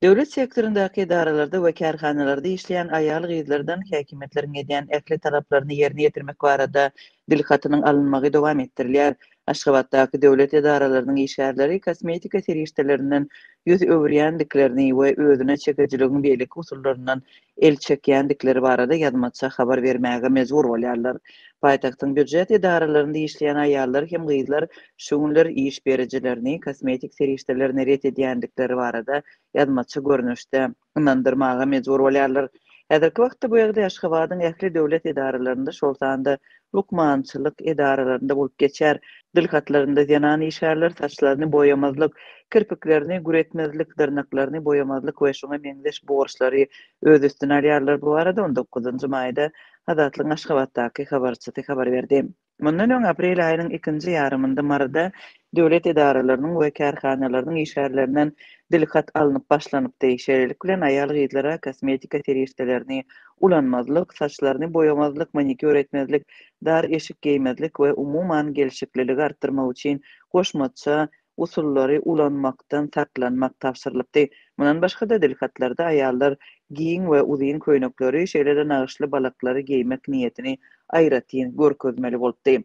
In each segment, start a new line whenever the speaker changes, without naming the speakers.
Döwlet sektoryndaky edaralarda we kärhanalarda işleýän aýal-gyzlardan häkimiýetleriň edýän ähli talaplaryny ýerine ýetirmek barada dilhatynyň alynmagy dowam etdirilýär. Aşgabatdaky döwlet edaralarynyň işgärleri kosmetika serişdelerinden ýüz öwürýändiklerini we özüne çekijiligiň beýleki usullaryndan el çekýändikleri barada ýazmaça habar bermäge mejbur bolýarlar. Paýtagtyň býujet edaralarynda işleýän aýallar hem gyzlar şu günler iş berijilerini kosmetik serişdelerini ret edýändikleri barada ýazmaça görnüşde ynandyrmaga mejbur bolýarlar. Häzirki wagtda bu ýagdaý Aşgabadyň ähli döwlet edaralarynda, şol sanda lukmançylyk edaralarynda bolup geçýär. Dilhatlarynda zenan işgärler saçlaryny boýamazlyk, kirpiklerini gür etmezlik, dyrnaklaryny boýamazlyk we şuňa meňzeş borçlary öz üstüne alýarlar. Bu barada on dokuzynjy maýda Azatlygyň Aşgabatdaky habarçysy habar berdi. Mundan öň aprel aýynyň ikinji ýarymynda Maryda döwlet edaralarynyň we kärhanalarynyň işgärlerinden dilhat alnyp başlanypdy. Şeýlelik bilen, aýal-gyzlara kosmetika serişdelerini ulanmazlyk, saçlaryny boýamazlyk, manikýur etmezlik, dar eşik geýmezlik we umuman gelşikliligi artdyrmak üçin goşmaça usullary ulanmakdan saklanmak tabşyrylypdy. Mundan başga-da, dilhatlarda aýallar giň we uzyn köýnekleri, şeýle-de nagyşly balaklary geýmek niýetini aýratyn görkezmeli bolupdy.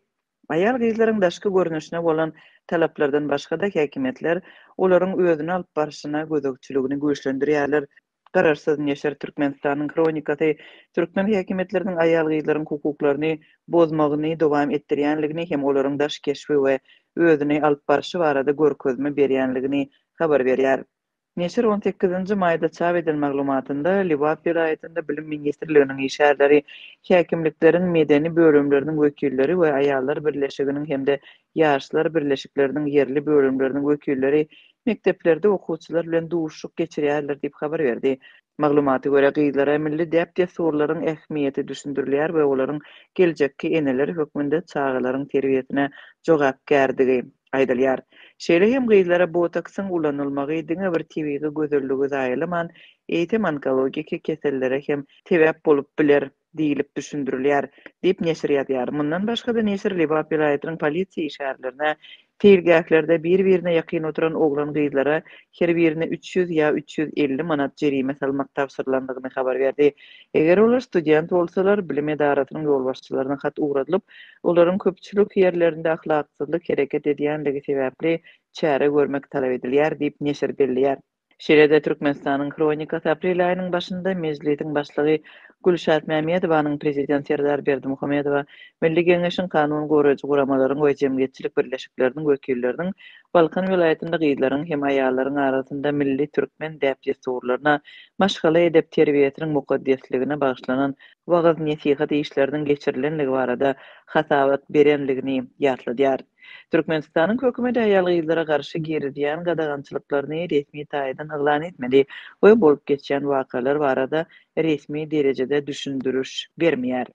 Aýal-gyzlaryň daşky görnüşine bolan talaplardan başga-da, häkimiýetler olaryň özüni alyp barşyna gözegçiligini güýçlendirýärler. Garaşsyz neşir Türkmenistanyň Hronikasy türkmen häkimiýetleriniň aýal-gyzlaryň hukuklaryny bozmagyny dowam etdirýänligini hem olaryň daş keşbi we özüni alyp barşy barada görkezme berýänligini habar berýär. Neşir on sekizinji maýda çap eden maglumatynda Lebap welaýatynda Bilim ministrliginiň işgärleri, häkimlikleriň medeni bölümleriniň wekilleri we Aýallar birleşiginiň hem-de Ýaşlar birleşikleriniň ýerli bölümleriniň wekilleri mekdeplerde okuwçylar bilen duşuşyk geçirýärler diýip habar berdi. Maglumata görä, gyzlara milli däp-dessurlaryň ähmiýeti düşündirilýär we olaryň geljekki eneler hökmünde çagalaryň terbiýesine jogapkärdigi aýdylýar. Şeýle hem gyzlara botoksyň ulanylmagy diňe bir tebigy gözelligi zaýalaman, eýsem onkologiki kesellere hem sebäp bolup biler. Diýlip düşündirilýär, diýip, neşir ýazýar. Mundan başga-da, neşir Lebap welaýatynyň polisiýa işgärlerine seýilgählerde bir-birine ýakyn oturan oglan-gyzlara her birine 300 ýa 350 manat jerime salmak tabşyrylandygyny habar berdi. Eger olar student bolsalar, bilim edarasynyň ýolbaşçylaryna hat ugradylyp, olaryň köpçülik ýerlerinde ahlaksyzlyk hereket edýänligi sebäpli çäre görmek talap edilýär diýip, neşir belleýär. Şeýle-de Türkmenistanyň Hronikasy aprel aýynyň başynda Mejlisiň Başlygy Gülşat Mämedowanyň Prezident Serdar Berdimuhamedowa Milli Geňeşiň kanun goraýjy guramalaryň we jemgyýetçilik birleşikleriniň wekilleriniň Balkan welaýatynda gyzlaryň hem aýallaryň arasynda milli türkmen däp-dessurlaryna, maşgala edep-terbiýesiniň mukaddesligine bagyşlanan wagyz-nesihat işleriniň geçirilenligi barada hasabat berenligini ýatladýar. Türkmenistanyň hökümeti aýal-gyzlara garşy girizýän gadagançylyklaryny resmi taýdan yglan etmedi we bolup geçýän wakalar barada resmi derejede düşündiriş bermeýär.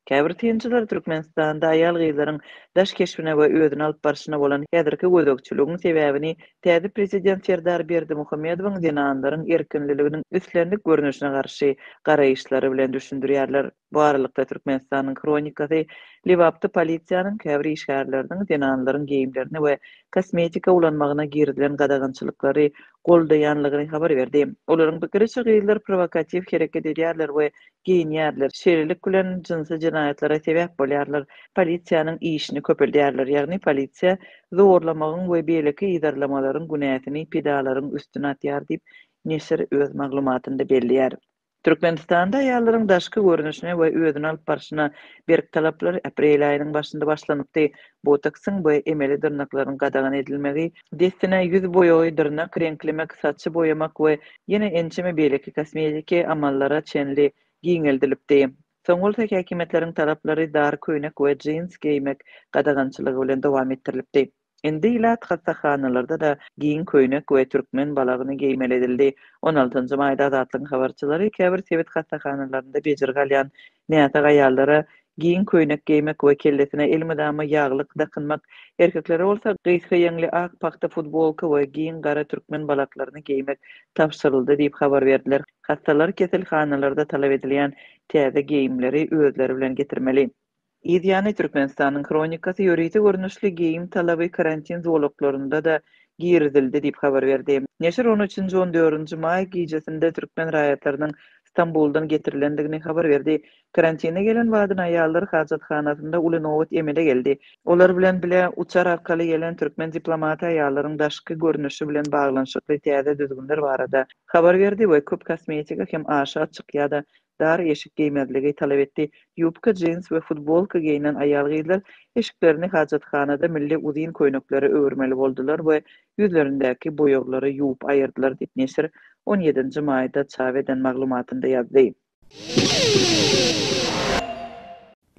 Käbir synçylar Türkmenistanda aýal-gyzlaryň daş keşbine we özüni alyp barşyna bolan häzirki gözegçiligiň sebäbini täze prezident Serdar Berdimuhamedowyň zenanlaryň erkinliliginiň islendik görnüşine garşy garaýyşlary bilen düşündirýärler. Bu aralykda, Türkmenistanyň Hronikasy Lebapda polisiýanyň käbir işgärleriniň zenanlaryň geýimlerine we kosmetika ulanmagyna girizilen gadagançylyklary goldaýanlygyny habar berdi. Olaryň pikiriçe, gyzlar prowokatiw hereket edýärler we geýinýärler, şeýlelik bilen, jynsy jenaýatlara sebäp bolýarlar, polisiýanyň işini köpeldýärler, ýagny polisiýa zorlamagyň we beýleki yzarlamalaryň günäsini pidalaryň üstüne atýar diýip, neşir öz maglumatynda belleýär. Türkmenistanda aýallaryň daşky görnüşine we özüni alyp barşyna berk talaplar aprel aýynyň başynda başlanypdy. Botoksyň we emeli dyrnaklaryň gadagan edilmegi, dessine ýüz boýagy, dyrnak reňklemek, saçy boýamak we ýene ençeme beýleki kosmetiki amallara çenli giňeldilipdi. Soň bolsa häkimiýetleriň talaplary dar köýnek we jins geýmek gadagançylygy bilen dowam etdirilipdi. Indi ilat hassahanalarda-da giň köýnek we türkmen balagyny geýmeli edildi. On altynjy maýda Azatlygyň habarçylary käbir sebit hassahanalarynda bejergi alýan näsag aýallara giň köýnek geýmek we kellesine elmydama ýaglyk dakynmak, erkeklere bolsa gysga ýeňli ak pagta futbolka we giň gara türkmen balaklaryny geýmek tabşyryldy diýip habar berdiler. Hassalar keselhanalarda talap edilýän täze geýimleri özleri bilen getirmeli. Yz ýany, Türkmenistanyň Hronikasy ýörite görnüşli geýim talaby karantin zolaklarynda-da girizildi diýip habar berdi. Neşir on üçünji, on dördünji maý gijesinde türkmen raýatlarynyň Stambuldan getirilendigini habar berdi. Karantine gelen badyna aýallar hajathanasynda uly nobat emele geldi. Olar bilen bile uçar arkaly gelen türkmen diplomaty aýallaryň daşky görnüşi bilen baglanyşykly täze düzgünler barada habar berdi we köp kosmetika hem aşa açyk ýa-da dar eşik geýmezligi talap etdi. Ýubka, jins we futbolka geýnen aýal-gyzlar eşiklerini hajathanada milli uzyn köýneklere öwürmeli boldular we ýüzlerindäki boýaglary ýuwup aýyrdylar diýip, neşir on ýedinji maýda çap eden maglumatynda ýazdy.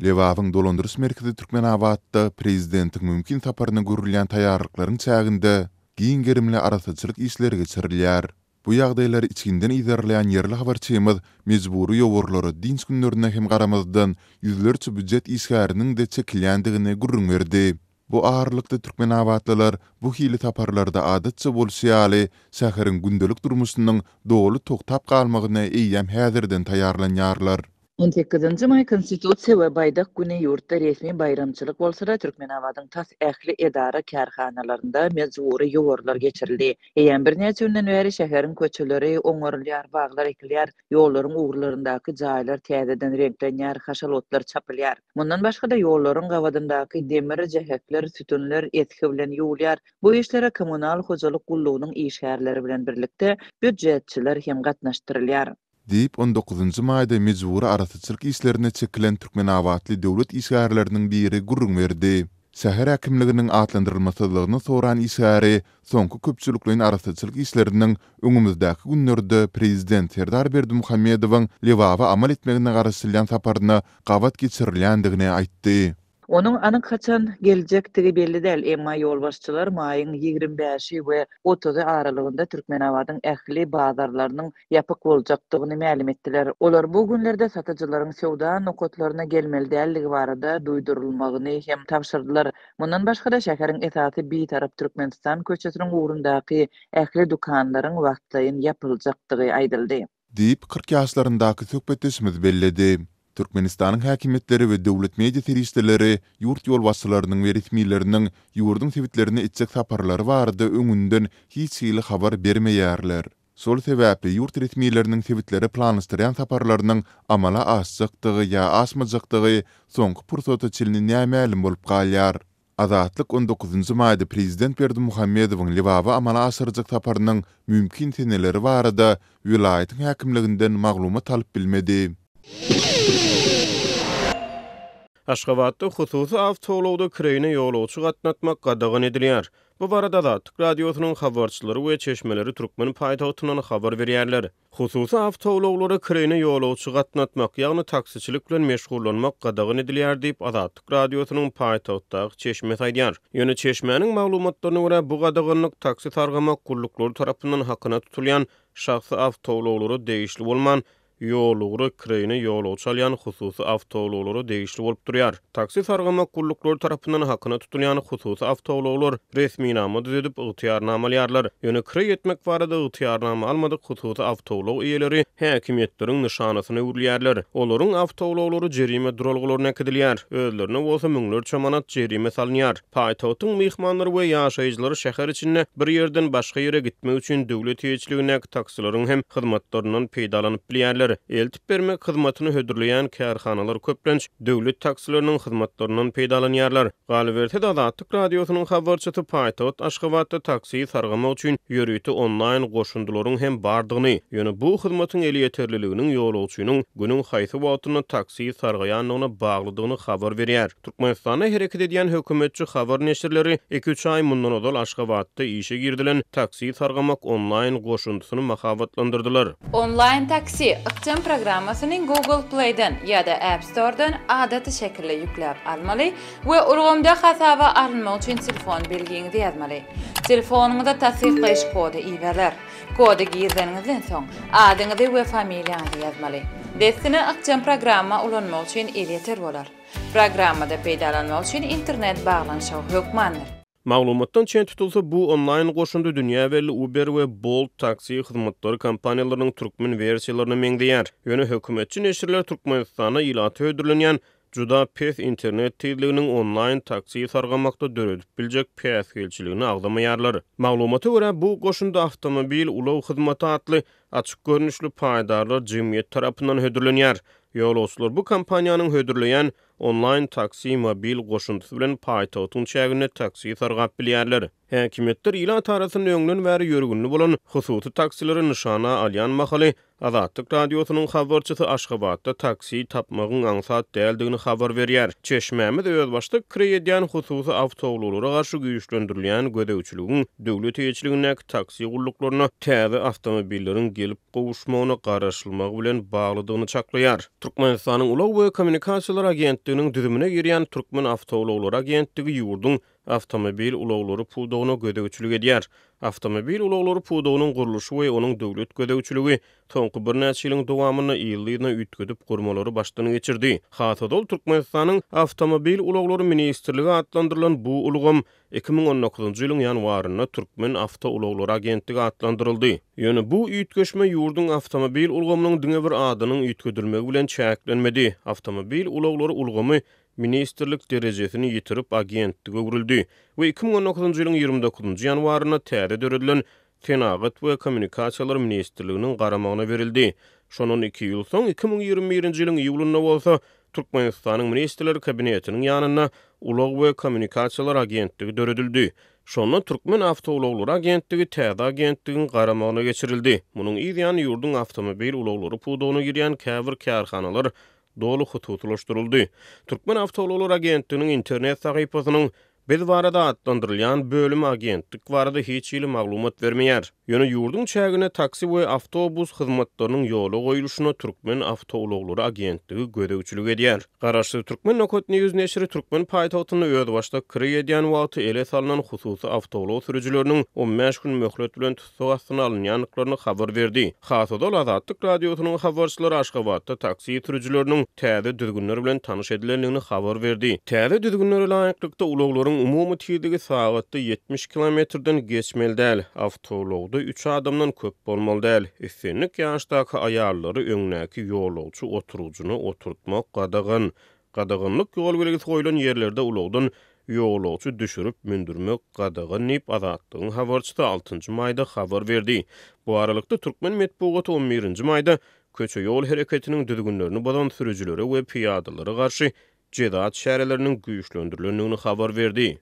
Lebabyň dolandyryş merkezi Türkmenabatda prezidentiň mümkin saparyna görülýän taýýarlyklaryň çäginde giň gerimli arassaçylyk işleri geçirilýär. Bu ýagdaýlary içginden yzarlaýan ýerli habarçymyz mejbury ýowarlara dynç günlerine hem garamazdan, ýüzlerçe býujet işgäriniň-de çekilýändigini gürrüň berdi. Bu aralykda türkmenabatlylar bu hili saparlarda adatça bolşy ýaly, şäheriň gündelik durmuşynyň doly togtap galmagyna eýýäm häzirden taýýarlanýarlar.
On sekizinji maý Konstitusiýa we Baýdak güni ýurtda resmi baýramçylyk bolsa-da, Türkmenabadyň tas ähli edara-kärhanalarynda mejbury ýowarlar geçirildi. Eýýäm birnäçe günden bäri şäheriň köçeleri oňarylýar, baglar ekilýär, ýollaryň ugurlaryndaky jaýlar täzeden reňklenýär, haşal otlar çapylýar. Mundan başga-da, ýollaryň gabadyndaky demir jähekler, sütünler esgi bilen ýuwulýar. Bu işlere kommunal hojalyk gullugynyň işgärleri bilen birlikde býujetçiler hem gatnaşdyrylýar.
Diýip, on dokuzynjy maýda mejbury arassaçylyk işlerine çekilen türkmenabatly döwlet işgärleriniň biri gürrüň berdi. Şäher häkimliginiň atlandyrylmasyzlygyny soran işgäri soňky köpçülikleýin arassaçylyk işleriniň öňümizdäki günlerde prezident Serdar Berdimuhamedowyň Lebaba amal etmegine garaşylýan saparyna gabat geçirilýändigini aýtdy.
Onuň anyk haçan geljekdigi belli däl, emma ýolbaşçylar maýyň 25-i we otuzy aralygynda Türkmenabadyň ähli bazarlarynyň ýapyk boljakdygyny mälim etdiler. Olar bu günlerde satyjylaryň söwda nokatlaryna gelmeli däldigi barada duýdurylmagyny hem tabşyrdylar. Mundan başga-da, şäheriň esasy Bitarap Türkmenistan köçesiniň ugrundaky ähli dükanlaryň wagtlaýyn ýapyljakdygy aýdyldy.
Diýip, 40 ýaşlaryndaky söhbetdeşimiz belledi. Türkmenistanyň häkimiýetleri we döwlet media serişdeleri ýurt ýolbaşçylarynyň we resmileriniň ýurduň sebitlerine etjek saparlary barada öňünden hiç hili habar bermeýärler. Şol sebäpli ýurt resmileriniň sebitlere planlaşdyrýan saparlarynyň amala aşjakdygy ýa aşmajakdygy soňky pursata çenli nämälim bolup galýar. Azatlyk on dokuzynjy maýda prezident Berdimuhamedowyň Lebaba amala aşyrjak saparynyň mümkin seneleri barada welaýatyň häkimliginden maglumat alyp bilmedi.
Aşgabatda hususy awtoulagda kireýine ýolagçy gatnatmak gadagan edilýär. Bu barada Azatlyk Radiosynyň habarçylary we çeşmeleri türkmen paýtagtyndan habar berýärler. Hususy awtoulaglara kireýine ýolagçy gatnatmak, ýagny taksiçilik bilen meşgullanmak gadagan edilýär diýip, Azatlyk Radiosynyň paýtagtdaky çeşmesi aýdýar. Ýöne çeşmäniň maglumatlaryna görä, bu gadaganlyk taksi sargamak gulluklary tarapyndan hakyna tutulýan şahsy awtoulaglara degişli bolman, ýolugra kireýine ýolagçy alýan hususy awtoulaglara degişli bolup durýar. Taksi sargamak gulluklary tarapyndan hakyna tutulýan hususy awtoulaglar resminama düzedip, ygtyýarnama alýarlar. Ýöne kireý etmek barada ygtyýarnama almadyk hususy awtoulag eýeleri häkimiýetleriň nyşanasyna öwrülýärler. Olaryň awtoulaglary jerime duralgalaryna äkidilýär, özlerine bolsa müňlerçe manat jerime salynýar. Paýtagtyň myhmanlary we ýaşaýjylary şäher içinde bir ýerden başga ýere gitmek üçin döwlet eýeçiligindäki taksileriň hem hyzmatlaryndan peýdalanyp bilýärler. Eltip bermek hyzmatyny hödürleýän kärhanalar köplenç döwlet taksileriniň hyzmatlaryndan peýdalanýarlar. Galyberse-de, Azatlyk Radiosynyň habarçysy paýtagt Aşgabatda taksi sargamak üçin ýörite onlaýn goşundylaryň hem bardygyny, ýöne bu hyzmatyň elýeterliliginiň ýolagçynyň günüň haýsy wagtynda taksi sargaýandygyna baglydygyny habar berýär. Türkmenistanda hereket edýän hökümetçi habar neşirleri iki-üç aý mundan ozal Aşgabatda işe girizilen taksi sargamak onlaýn goşundysyny mahabatlandyrdylar.
Onlaýn taksi ykjam programmasyny Google Play-den ýa-da App Store-dan adaty şekilde ýükläp almaly we ulgamda hasaba alynmak üçin telefon belgiňizi ýazmaly. Telefonyňyza tassyklaýyş kody iberiler. Kody girizeniňizden soň, adyňyzy we familiýaňyzy ýazmaly. Dessine ykjam programma ulanmak üçin elýeter bolar. Programmada peýdalanmak üçin internet baglanyşygy hökmandyr.
Maglumatdan çen tutulsa, bu onlaýn goşundy dünýä belli Uber we Bolt taksi hyzmatlary kompaniýalarynyň türkmen wersiýalaryna meňzeýär. Ýöne hökümetçi neşirler Türkmenistanda ilata hödürlenýän. juda pes internet tizliginiň onlaýn taksi sargamakda döredip biljek päsgelçiligini agzamaýarlar. Maglumata görä, bu goşundy Awtomobil ulag hyzmaty atly açyk görnüşli paýdarlar jemgyýeti tarapyndan hödürlenýär. Ýolagçylar bu kompaniýanyň hödürleýän Onlaýn taksi mobil goşundysy bilen paýtagtyň çäginde taksi sargap bilýärler. Häkimiýetler ilat arasynda öňden bäri ýörgünli bolan hususy taksileri nyşana alýan mahaly, Azatlyk Radiosynyň habarçysy Aşgabatda taksi tapmagyň aňsat däldigini habar berýär. Çeşmämiz özbaşdak kireý edýän hususy awtoulaglara garşy güýçlendirilýän gözegçiligiň döwlet eýeçiligindäki taksi gulluklaryna täze awtomobilleriň gelip gowuşmagyna garaşylmagy bilen baglydygyny çaklaýar. Türkmenistanyň Ulag we kommunikasiýalar agentliginiň düzümine girýän Türkmenawtoulaglary agentligi ýurduň awtomobil ulaglary pudagyna gözegçilik edýär. Awtomobil ulaglary pudagynyň gurluşy we onuň döwlet gözegçiligi soňky birnäçe ýylyň dowamynda yzly-yzyna üýtgedip gurmalary başdan geçirdi. Has ozal Türkmenistanyň Awtomobil ulaglary ministrligi atlandyrylan bu ulgam 2019-njy ýylyň ýanwarynda Türkmen awtoulaglary agentligi atlandyryldy. Ýöne bu üýtgeşme ýurduň awtomobil ulgamynyň diňe bir adynyň üýtgedilmegi bilen çäklenmedi. Awtomobil ulaglary ulgamy ministrlik derejesini ýitirip agentlige öwrüldi we 2019-njy ýylyň 29-njy ýanwarynda täze döredilen Senagat we kommunikasiýalar ministrliginiň garamagyna berildi. Şondan iki ýyl soň, 2021-nji ýylyň iýulynda bolsa, Türkmenistanyň Ministrler Kabinetiniň ýanynda Ulag we kommunikasiýalar agentligi döredildi. Şonda Türkmen awtoulaglary agentligi täze agentligiň garamagyna geçirildi. Munuň yz ýany ýurduň awtomobil ulaglary pudagyna girýän käbir kärhanalar doly hususylaşdyryldy. Türkmen awtoulaglary agentliginiň internet sahypasynyň Biz barada atlandyrylýan bölüm agentlik barada hiç hili maglumat bermeýär. Ýöne ýurduň çäginde taksi we awtobus hyzmatlarynyň ýola goýluşyna Türkmen awtoulaglary agentligi gözegçilik edýär. Garaşsyz Türkmen Nokat News neşiri türkmen paýtagtynda özbaşdak kireý edýän wagty ele salnan hususy awtoulag sürüjileriniň 15 gün möhlet bilen tussag astyna alynýandyklaryny habar berdi. Has ozal Azatlyk Radiosynyň habarçylary Aşgabatda taksi sürüjileriniň täze düzgünler bilen tanyş edilendigini habar berdi. Täze düzgünlere laýyklykda, ulaglaryň umumy tizligi sagatda 70 kilometrden geçmeli däl, awtoulagda üç adamdan köp bolmaly däl, islendik ýaşdaky aýallary öňdäki ýolagçy oturgyjyna oturtmak gadagan, Gadaganlyk ýol belgisi goýlan ýerlerde ulagdan ýolagçy düşürip mündürmek gadagan diýip, Azatlygyň habarçysy altynjy maýda habar berdi. Bu aralykda, türkmen metbugaty on birinji maýda köçe-ýol hereketiniň düzgünlerini bozan sürüjilere we pyýadalara garşy jeza çäreleriniň güýçlendirilendigini habar berdi.